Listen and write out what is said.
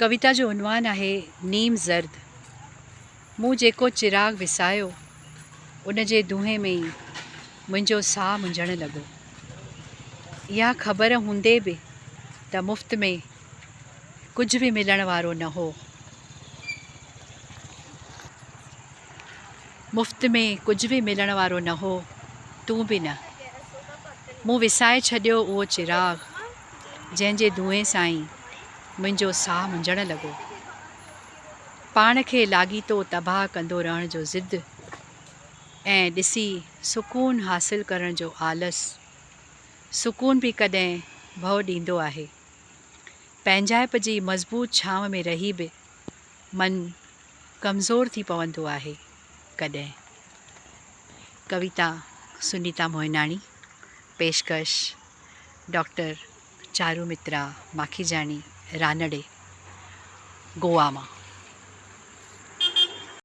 ڪويتا جو عنوان آهي نيم زرد. مون جيڪو چراغ وسايو، ان جي دونهين ۾ ئي منهنجو ساهه منجهڻ لڳو. اها خبر هوندي به ته مفت ۾ ڪجهه به ملڻ وارو نه هو. مفت ۾ ڪجهه به ملڻ وارو نه هو، تون به نه. مون وسائي ڇڏيو اهو چراغ، جنهن جي دونهين سان ئي منهنجو ساهه منجهڻ لڳو. پاڻ کي لاڳيتو تباهه ڪندو رهڻ جو ضد ۽ ڏسي سڪون حاصل ڪرڻ جو آلس. سڪون به ڪڏهن ڀؤ ڏيندو آهي. پنهنجائپ جي مضبوط ڇانو ۾ رهي به من ڪمزور ٿي پوندو آهي ڪڏهن. ڪويتا سنيتا موهناڻي، پيشڪش ڊاڪٽر چارو مترا ماکيجاڻي رانڙي، گوا مان.